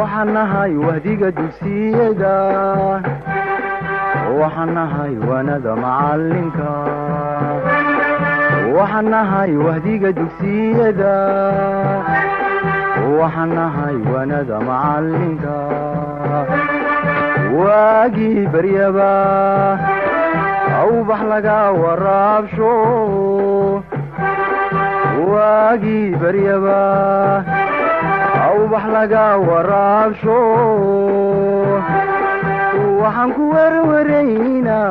Waxaan nahay wahdiga dugsiyada, waxaan nahay waanada macalinka, waxaan nahay wahdiga dugsiyada, waxaan nahay waanada macalinka. Waagii baryaba awbax laga waraabsho, waagii baryaba awbax laga waraabsho, waxaan ku werwaraynaa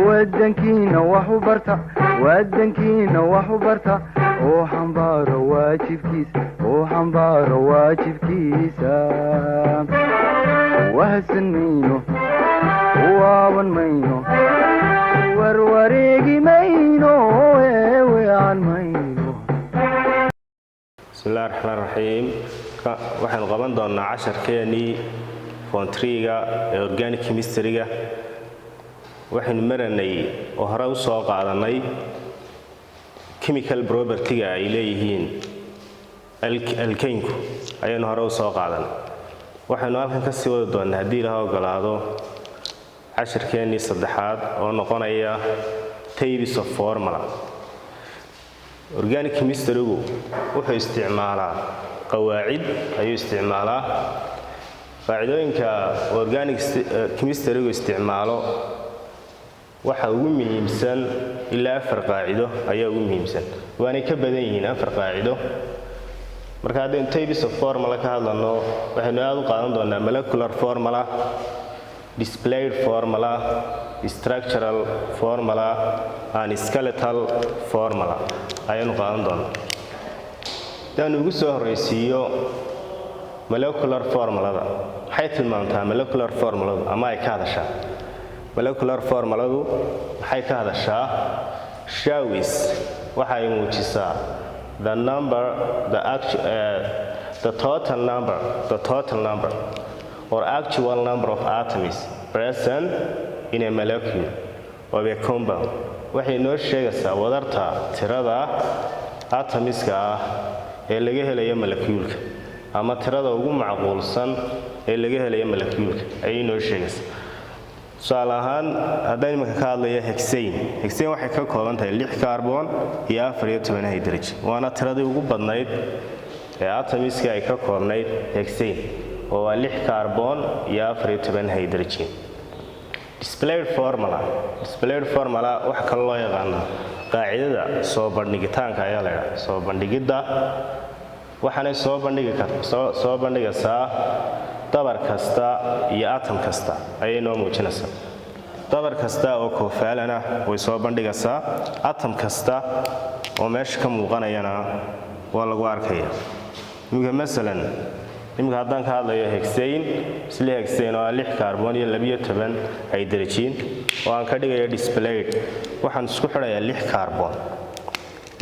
wadankiina wax u barta, wadankiina wax u barta, oo xambaaro waajibkiisa, oo xambaaro waajibkiisa. Wahsan mayno, waaban mayno, warwareegi mayno, eewean mayno. Bismillahi raxmaan raxiim. Waxaynu qaban doonnaa casharkeenii form three-ga ee organic chemistry-ga. Waxaynu maranay oo hore u soo qaadanay chemical property-ga ay leeyihiin alkane-ku ayaynu hore u soo qaadanay. Waxaynu halkan ka sii wadi doonnaa, haddii Ilaah ogolaado, casharkeenii saddexaad oo noqonaya types of formula. Organic chemistry-gu wuxuu isticmaalaa qawaacid ayuu isticmaalaa. Qaacidooyinka organic chemistry-gu isticmaalo waxa ugu muhiimsan ilaa afar qaacido ayaa ugu muhiimsan, waanay ka badan yihiin afar qaacido. Marka haddaynu types of formula ka hadlano, waxaynu aada u qaadan doonaa molecular formula, displayed formula, structural formula and skeletal formula ayaynu qaadan doonaa. Haddaanu ugu soo horraysiiyo molecular formulada, maxay tilmaamtaa molecular formuladu ama ay ka hadashaa? Molecular formuladu maxay ka hadashaa? Shows, waxa ay muujisaa, the number the actu the total number, the total number or actual number of atoms present in a molecule of a compound. Waxay noo sheegaysaa wadarta tirada atomiska ah ee laga helayo molecule-ka ama tirada ugu macquulsan ee laga helayo molecule-ka ayay noo sheegaysaa. Tusaale ahaan, haddaan imanka ka hadlayo hexane, hexane waxay ka kooban tahay 6 carbon iyo 14 hydrogen, waana tiradii ugu badnayd ee atomiska ay ka koobnayd hexane, oo waa 6 carbon iyo 14 hydrogen. Displayed formula, displayed formula waxa kale loo yaqaanaa qaacidada soo bandhigitaanka ayaa la idhaha, soo bandhigidda. Waxaanay soo bandhigi kar soo soo bandhigaysaa dabar kasta iyo atom kasta ayay noo muujinaysaa. Dabar kasta oo covalent ah way soo bandhigaysaa, atom kasta oo meesha ka muuqanayana waa lagu arkaya. Iminka masalan, iminka haddaan ka hadlayo hexane, isla hexane oo ah 6 carbon iyo 12 hydrogen, oo aan ka dhigayo displayed, waxaan isku xidhayaa 6 carbon,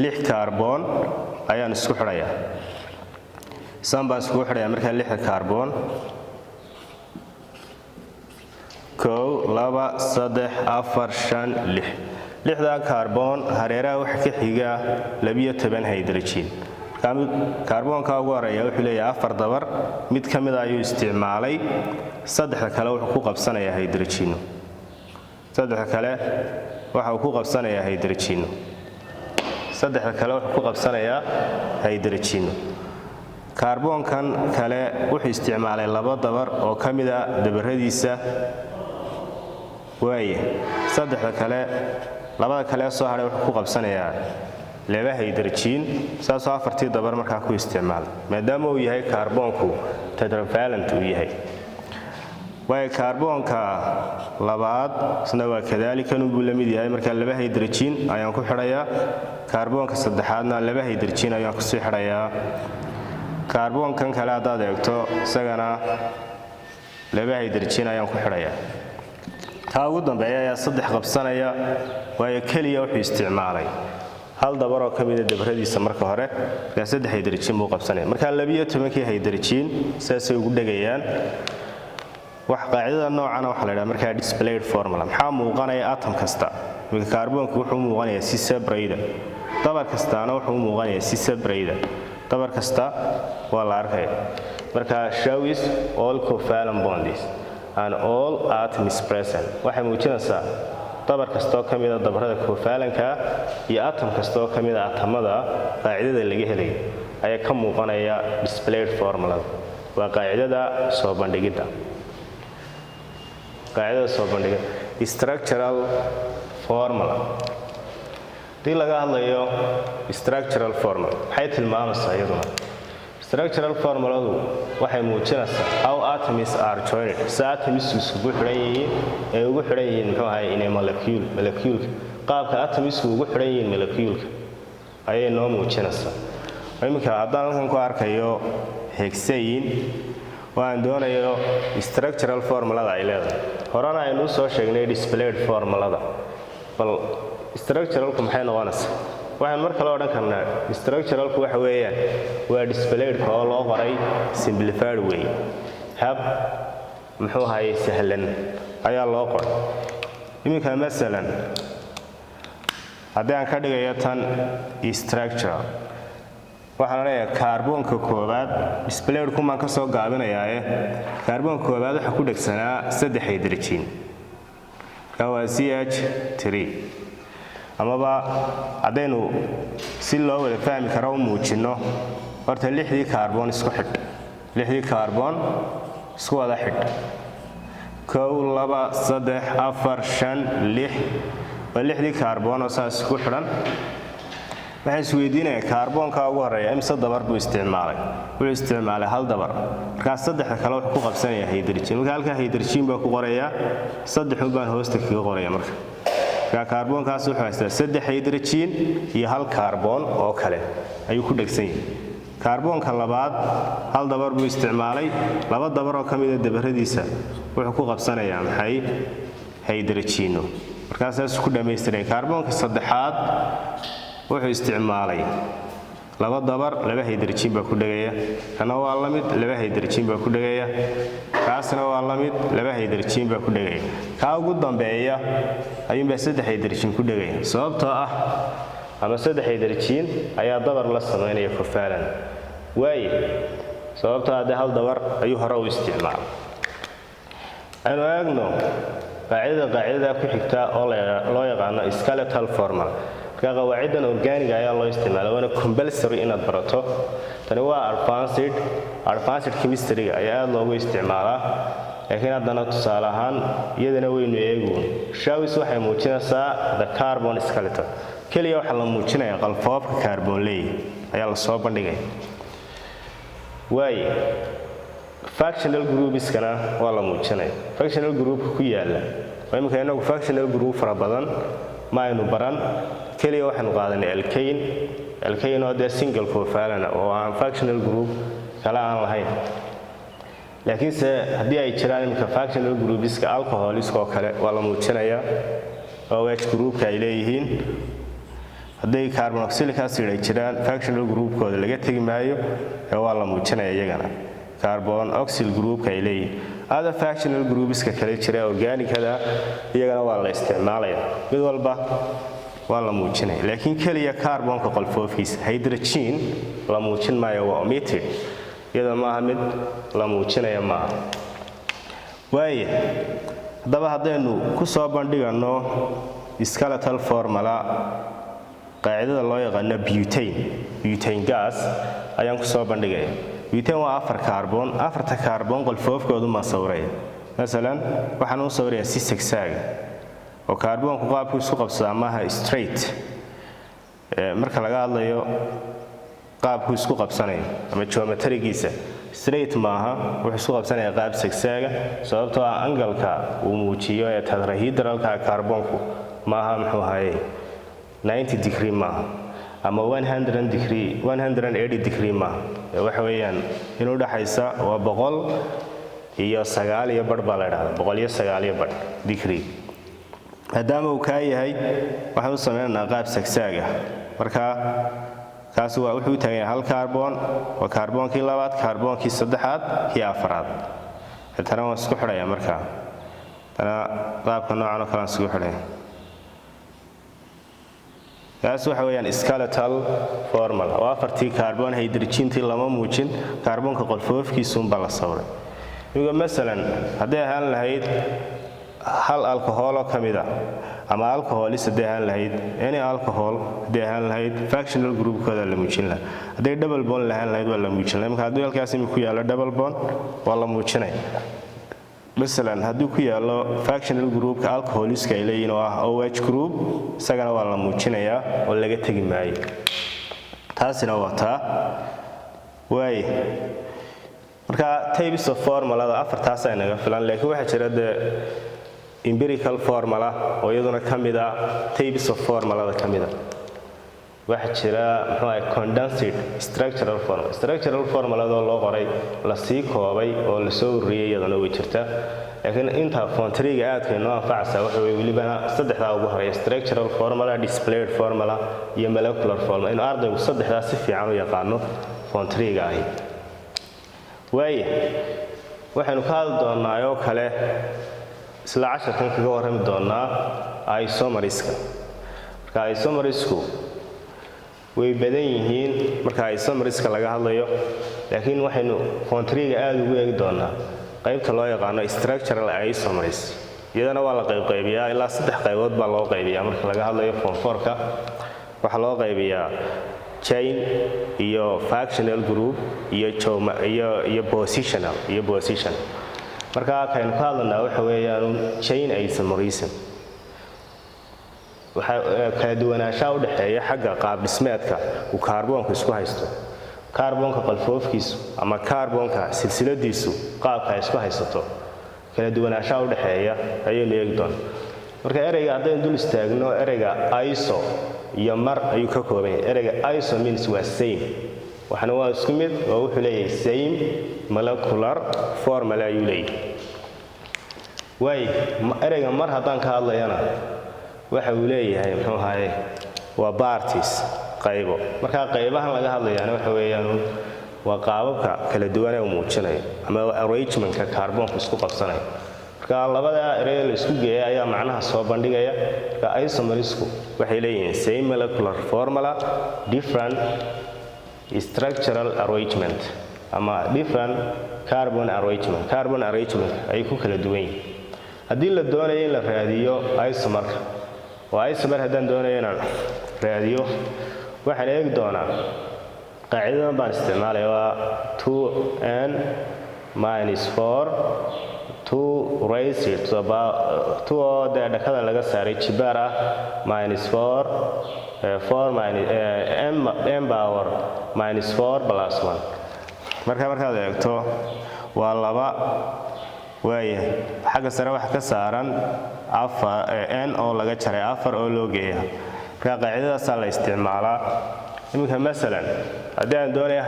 6 carbon ayaan isku xidhayaa. Saan baan iskugu xidhayaa markaa lixda carbon: 1, 2, 3, 4, 5, 6. Lixdaa carbon hareeraha waxa ka xiga 12 hydrogen. Kaarboonka ugu horeeya wuxuu leeyahay afar dabar, mid ka mida ayuu isticmaalay, saddexda kale wuxuu ku qabsanayaa hydrogeno, saddexda kale waxa uu ku qabsanayaa hydrogeno, saddexda kale wuxuu ku qabsanayaa hydrogeno. Kaarboonkan kale wuxuu isticmaalay laba dabar oo ka mida dabaradiisa waaye, saddexda kale, labada kale soo hadhay wuxuu ku qabsanayaa laba hydrogen, saasoo afartii dabar markaa ku isticmaalay, maadaama uu yahay kaarboonku tetravalent uu yahay. Waayo, kaarboonka labaad isna waa kadalikan buu la mid yahay, markaa laba hydrogen ayaan ku xidhayaa. Kaarboonka saddexaadna laba hydrogen ayaan kusii xidhayaa. Kaarboonkan kale haddaad eegto, isagana laba hydrogen ayaan ku xidhayaa. Kaa ugu dambeeya ayaa saddex qabsanaya, waayo keliya wuxuu isticmaalay hal dabaroo ka mida dabaradiisa marka hore, markaa saddex hydrogen buu qabsanaya. Markaa 12-kii hydrogen sidaasay ugu dhegayaan. Wax qaacidada noocana waxaa la idhaha markaa displayed formula. Maxaa muuqanaya? Atom kasta. Iminka kaarboonku wuxuu u muuqanayaa si separate, dabar kastaana wuxuu u muuqanayaa si separate. Dabar kasta waa la arkaya. Marka shows all covalent bonds and all atoms present. Waxay muujinaysaa dabar kastoo ka mida dabarada covalentka iyo atom kastoo ka mida atamada qaacidada laga helayo ayaa ka muuqanaya displayed formulada. Waa qaacidada soo bandhigidda, qaacidada soo bandhigidda. Structural formula, haddii laga hadlayo structural formula, maxay tilmaamaysaa iyaduna? Structural formuladu waxay muujinaysaa how atoms are joined, si atoms isugu xidhan yihiin, ay ugu xidhan yihiin, muxuu ahay, inay molecule, moleculeka, qaabka atomisku ugu xidhan yihiin moleculeka ayay noo muujinaysaa. Iminka haddaan halkan ku arkayo hexane oo aan doonayo structural formulada ay leedahay, horena aynu u soo sheegnay displayed formulada, bal structuralku maxay noqonaysaa? Waxaan mar kale odhan karnaa structuralku waxa weeyaan waa displayedka oo loo qoray simplified way, hab muxuu ahaye sahlan ayaa loo qoray. Iminka masalan haddii aan ka dhigayo tan structural, waxaan leeyahay kaarboonka koowaad, displayedkumaan ka soo gaabinayaae, kaarboonka koowaad waxaa ku dhegsanaa saddex hydrogen, marka waa CH3. Amaba haddaynu si loo wada fahmi karo u muujinno, horta lixdii kaarboon isku xidh, lixdii kaarboon isku wada xidh: 1, 2, 3, 4, 5, 6. Waa lixdii kaarboon oo saas isku xidhan. Waxaan isweydiinaya, kaarboonka ugu horreeya imise dabar buu isticmaalay? Wuxuu isticmaalay hal dabar. Markaas saddexda kale wuxuu ku qabsanaya hydrogen. Marka halkaa hydrogen baa ku qorayaa, saddexun baan hoosta kaga qoraya. Marka kaarboonkaas wuxuu haystaa saddex hydrogen iyo hal kaarboon oo kale ayuu ku dhegsan yahay. Kaarboonka labaad hal dabar buu isticmaalay, laba dabar oo ka mida dabaradiisa wuxuu ku qabsanayaa maxay? Hydrogeno. Markaasaasuu ku dhammaystiraya. Kaarboonka saddexaad wuxuu isticmaalay laba dabar, laba hydrogen baa ku dhegaya. Kana waa la mid, laba hydrogen baa ku dhegaya. Kaasna waa la mid, laba hydrogen baa ku dhegaya. Kaa ugu dambeeya ayuunbaa saddex hydrogen ku dhegaya, sababtoo ah ama saddex hydrogen ayaa dabar la samaynaya covalent waaye, sababtoo ah dee hal dabar ayuu hore u isticmaalay. Aynu eegno qaacidada ku xigta oo loo yaqaano skeletal formula. Marka qawaaciddan organicga ayaa loo isticmaala, waana compulsory inaad barato. Tani waa advanced chemistry-ga ayaa aad loogu isticmaalaa, laakiin haddana tusaale ahaan iyadana waynu eeguun. Shows, waxay muujinaysaa the carbon skeleton. Keliya waxaa la muujinayaa qalfoofka kaarboon leeyahay ayaa la soo bandhigaya. Waaye, functional groupiskana waa la muujinaya, functional groupka ku yaala. Oo iminka inagu functional group fara badan ma aynu baran, keliya waxaynu qaadanay alkane, alkane oo dee single covalent oo aan functional group kale aan lahayn. Laakiinse haddii ay jiraan iminka functional groupiska alcoholiska oo kale, waa la muujinayaa OH groupka ay leeyihiin. Hadday carboxylic acid ay jiraan, functional groupkooda laga tegi maayo ee waa la muujinaya iyagana carbon oxyl groupka ay leeyihiin. Other functional groupiska kale jira organicada iyagana waa la isticmaalaya, mid walba waa la muujinaya, laakiin keliya carbonka qolfoofkiisa. Hydrogen la muujin maayo, waa omitted, iyada maaha mid la muujinaya maaha. Waaya, haddaba haddaynu ku soo bandhiganno skeletal formula qaacidada loo yaqaano butane, butane gas ayaan ku soo bandhigaya. Butane waa afar kaarboon. Afarta kaarboon qolfoofkoodu maan sawiraya. Masalan waxaan u sawirayaa si zigzaga oo kaarboonku qaabku isku qabsadaa maaha straight. Marka laga hadlayo qaabku isku qabsanayo ama geometrigiisa, straight maaha, wuxuu isku qabsanaya qaab zigzaga, sababtoo ah angleka uu muujiyo ee tetrahedralka kaarboonku maaha, muxuu ahaye, 90 degree maaha ama 100 degree, 180 degree maaha. Waxa weeyaan in u dhaxaysa waa 109 iyo badh baa la idhahdaa, 109 iyo badh degree. Maadaama uu kaa yahay, waxaan u sameynaynaa qaab zigzaga. Marka kaasi waa wuxuu u taagan yahay hal kaarboon, waa kaarboonkii labaad, kaarboonkii saddexaad, kii afaraad. Tana waan isku xidhaya. Markaa tana qaabka noocan oo kale aan isku xidhaya. Taas waxa weeyaan skeletal formula oo afartii carbon, hydrogentii lama muujin, kaarboonka qolfoofkiisuunbaa la sawiray. Imika masalan hadday ahaan lahayd hal alcoholoo ka mida ama alcohols, hadday ahaan lahayd any alcohol hadday ahaan lahayd, functional groupkooda la muujin lahaa. Hadday double bond lahaan lahayd, waa la muujin lahaa. Imika haddii halkaas imika ku yaallo double bond, waa la muujinaya. Masalan haddii ku yaallo functional groupka alcoholiska ay leeyihin oo ah OH group, isagana waa la muujinayaa oo laga tegi maayo. Taasina waa taa waaye. Marka types of formulada afartaas ay naga filan, laakiin waxaa jira dee empirical formula oo iyaduna ka mid ah types of formulada ka mid a. Waxaa jira, muxuu ahay, condensed structural formula, structural formuladoo loo qoray, lasii koobay oo lasoo ururiyey, iyaduna way jirta. Laakiin inta form three-ga aadka inoo anfacaysaa waxa weye welibana saddexdaa ugu horeeya: structural formula, displayed formula iyo molecular formula. Inuu ardaygu saddexdaa si fiican u yaqaano form three-ga ahi waaya. Waxaynu ka hadli doonnaa oo kale, isla casharkan kaga warrami doonnaa, isomeriska. Marka isomerisku way badan yihiin marka isomeriska laga hadlayo, laakiin waxaynu form three-ga aada ugu eegi doonnaa qaybta loo yaqaano structural isomers. Iyadana waa la qaybqaybiyaa, ilaa saddex qaybood baa loo qaybiyaa. Marka laga hadlayo form four-ka, waxaa loo qaybiyaa chain iyo functional group iyo positional iyo position. Marka kaynu ka hadlanaa waxa weeyaan chain isomerism. Waxaa kala duwanaanshaha u dhexeeya xagga qaab dhismeedka uu kaarboonku isku haysto, kaarboonka qalfoofkiisu ama kaarboonka silsiladiisu qaabka ay isku haysato, kala duwanaanshaha u dhexeeya ayaynu eegi doonaa. Marka ereyga haddaynu dul istaagno, ereyga iso iyo mer ayuu ka kooban yahay. Ereyga iso means waa same, waxna waa isku mid oo wuxuu leeyahay same molecular formula ayuu leeyahay. Waay, ereyga mer haddaan ka hadlayana, waxa uu leeyahay, muxuu ahaye, waa parts, qaybo. Marka qaybahan laga hadlayaana waxa weeyaan waa qaababka kala duwan ee uu muujinayo ama arrangementka kaarboonku isku qabsanayo. Marka labada erey la isku geeya ayaa macnaha soo bandhigaya. Marka isomerisku waxay leeyihiin same molecular formula, different structural arrangement ama different carbon arrangement, carbon arrangement ay ku kala duwan yihiin. Haddii la doonayo in la raadiyo isomerka, oo isomer haddaan doonayo inaan raadiyo, waxaan eegi doonaa qaacidadan baan isticmaalaya, waa 2 n minus 4, 2 raised to the power 2 oo dee dhakada laga saaray jibaar ah, minus 4, 4 minus m, m power minus 4 plus 1. Marka markaad eegto waa laba waayahay. Xagga sare waxa ka saaran afar n oo laga jaray afar oo loo geeya. Marka qaacidadaasaa la isticmaalaa. Iminka masalan haddii aan doonaya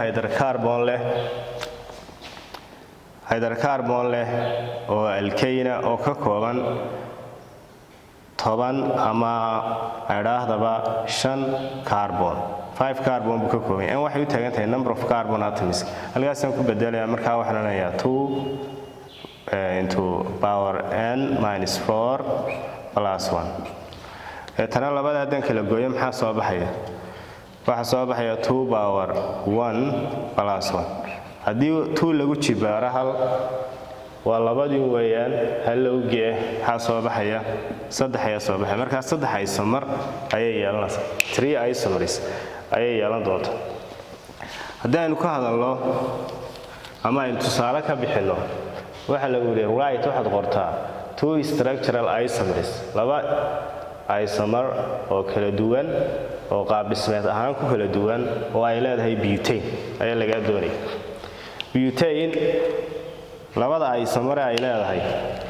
hydrocarbon leh oo alkane oo ka kooban 10 ama idhaahdaba shan carbon, five carbon buu ka kooban yahay. N waxay u taagan tahay number of carbon atoms. Halkaasaan ku bedelaya. Markaa waxaan odhanayaa two into power n minus four plus one. Tana labada haddaan kala gooyo, maxaa soo baxaya? Waxaa soo baxaya two power one plus one. Haddii two lagu jibaaro hal, waa labadii weeyaan. Hal lagu gee, maxaa soo baxaya? Saddex ayaa soo baxaya. Markaa saddex isomer ayay yeelanaysaa, three isomers ayay yeelan doontaa. Haddii aynu ka hadalno ama aynu tusaale ka bixinno, waxaa lagu yidhi write, waxaad qortaa two structural isomers, laba isomer oo kala duwan oo qaab dhismeed ahaan ku kala duwan oo ay leedahay butane ayaa lagaa doonaya. Butane labada isomer ay leedahay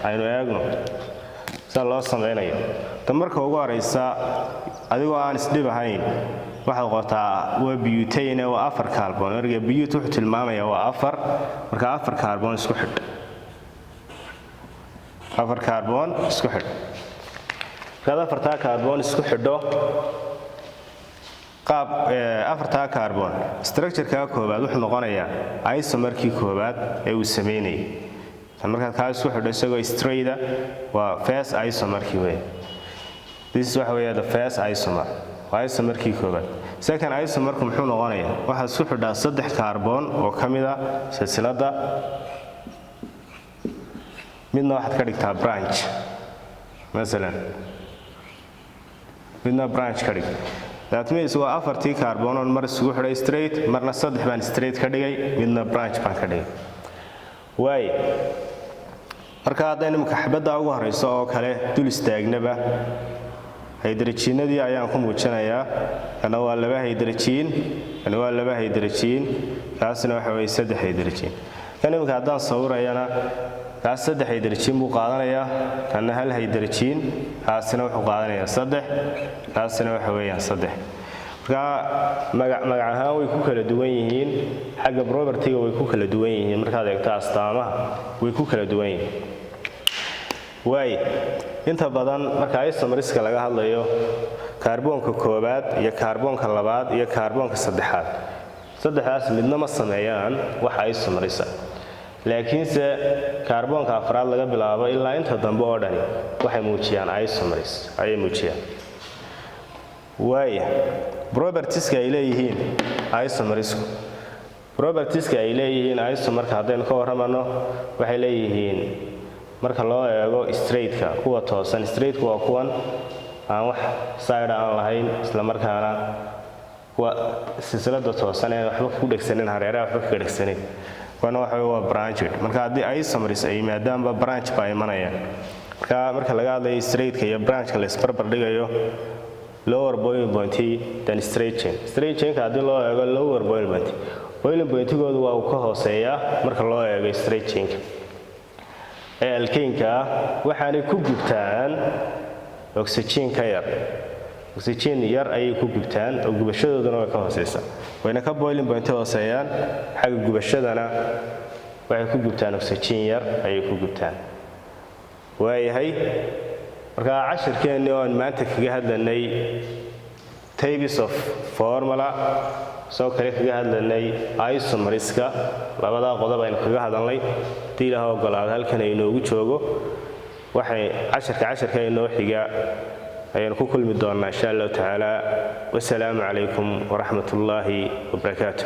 aynu eegno sida loo samaynayo. Ta marka ugu horeysa, adigoo aan isdhib ahayn, waxaad qortaa waa butane, waa afar carbon. Erga but wuxuu tilmaamayaa waa afar. Marka afar carbon isku xidh, afar carbon isku xidh. Markaad afartaa carbon isku xidho, qaab afartaa carbon, structure-ka koobaad wuxuu noqonayaa isomerkii koobaad ee uu sameynayay. Tan markaad kaa isku xidho isagoo straight waa first isomerkii wey. This is waxa weeye the first isomer. Waa isomerkii koobaad. Second isomerku muxuu noqonayaa? Waxaad isku xidhaa saddex kaarboon oo ka mid a silsiladda, midna waxaad ka dhigtaa branch masalan, midna branch ka dhig. That means waa afartii kaarboonoon mar isugu xidhay straight, marna saddex baan straight ka dhigay, midna branch baan ka dhigay. Waay, marka haddaynu imika xabadda ugu horayso oo kale dul istaagnaba, haydarajiinadii ayaan ku muujinayaa. Kana waa laba haydarajiin, kana waa laba haydarajiin, kaasna waxa weye saddex haydarajiin. Kan imika haddaan sawirayana, kaas saddex haydarajiin buu qaadanayaa, kana hal haydarajiin, kaasina wuxuu qaadanayaa saddex, kaasina waxa weeyaan saddex. Marka magac magac ahaan way ku kala duwan yihiin, xagga propertyga way ku kala duwan yihiin, markaad eegto astaamaha way ku kala duwan yihiin. Waay, inta badan marka isomerska laga hadlayo, kaarboonka koobaad iyo kaarboonka labaad iyo kaarboonka saddexaad, saddexdaas midna ma sameeyaan waxa isomerisa, laakiinse kaarboonka afraad laga bilaabo ilaa inta dambe oo dhani waxay muujiyaan isomers ayay muujiyaan. Waaya, propertieska ay leeyihiin isomerisku, propertieska ay leeyihiin isomerka haddaynu ka warramano, waxay leeyihiin marka loo eego straightka, kuwa toosan, straightku waa kuwan aan wax side aan lahayn, isla markaana kuwa silsilada toosan ee waxba ku dhegsanin hareeraha, waxba kaga dhegsanin. Kuwana waxa waa branched. Marka haddii isomers ay yimaadaanba, branch baa imanaya. Marka marka laga hadlayo straightka iyo branchka la isbarbar dhigayo, lower boiling point than straight chain. Straight chainka haddii loo eego, lower boiling point, boiling pointigoodu waa uu ka hooseeyaa marka loo eego straight chainka ee alkaneka ah. Waxaanay ku gubtaan oxygen ka yar, oxygen yar ayay ku gubtaan oo gubashadooduna way ka hooseysaa, wayna ka boiling point hooseeyaan. Xagga gubashadana waxay ku gubtaan oxygen yar ayay ku gubtaan. Waayahay, marka cashirkeennii oon maanta kaga hadlanay types of formula, soo kale kaga hadlanay isomeriska, labadaa qodob aynu kaga hadalnay, haddii Ilaah ogolaado halkan ay inoogu joogo. Waxay cashirka inoo xiga ayaynu ku kulmi doonnaa insha Allahu tacaala. Wasalaamu calaykum waraxmat ullaahi wabarakaatu.